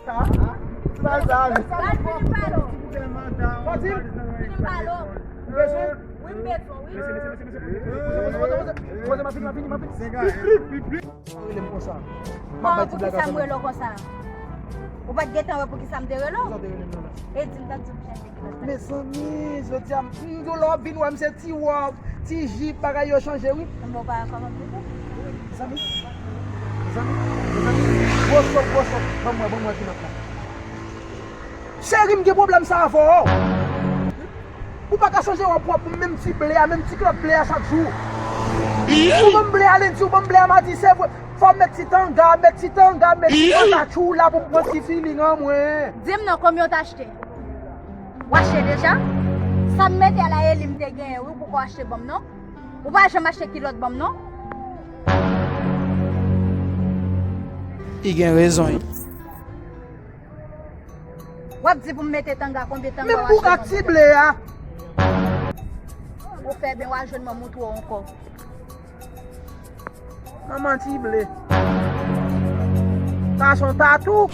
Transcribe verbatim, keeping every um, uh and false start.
Sa? Sa, sa, sa. Ral vini pale w. Fò di m. Vini pale w. Ou bezwen? Wi, m bezwen, wi. Poze, poze, poze, poze, poze, poze, m ap vini, m ap vini, m ap vini. Sa w rele m konsa? M ap bay ti blag a sa. Pou ki sa m rele w konsa? Ou pa t gentan wè pou ki sa m te rele w? Pou sa w te rele m nan la? E di m, tande, m chèche kilòt. Mezanmi, jodi a, m, m, lè w ap vin wè m se ti wòb, ti jip, bagay yo chanje, wi. Mwen pa kòman m te fè? Mezanmi, mezanmi, mezanmi, gwo chòk, gwo chòk. Ban m wè, ban m wè kilòt la. Cheri, m gen pwoblèm sa avè w. Ou pa ka chanje wòb pwòp pou menm ti ble a, menm ti kilòt ble a chak jou. Ou ban m ble a lendi, ou ban m ble a madi, se vre. Fò m met ti tanga, met ti tanga, met ti tanga tchou la pou m pran ti feeling an mwen. Di m non, konbyen w t achte? W achte deja? Sa m mete a la e li m te genyen wi, ou poko achte ban m non. Ou pa janm achte kilòt ban m non. Li gen rezon wi. W ap di pou m mete tanga, konbyen tanga w achte ban m? Menm bouk ak ti ble a. Ou fè byen, w a jwenn mwen moutre w ankò. Manman ti ble. Sa se yon tatou.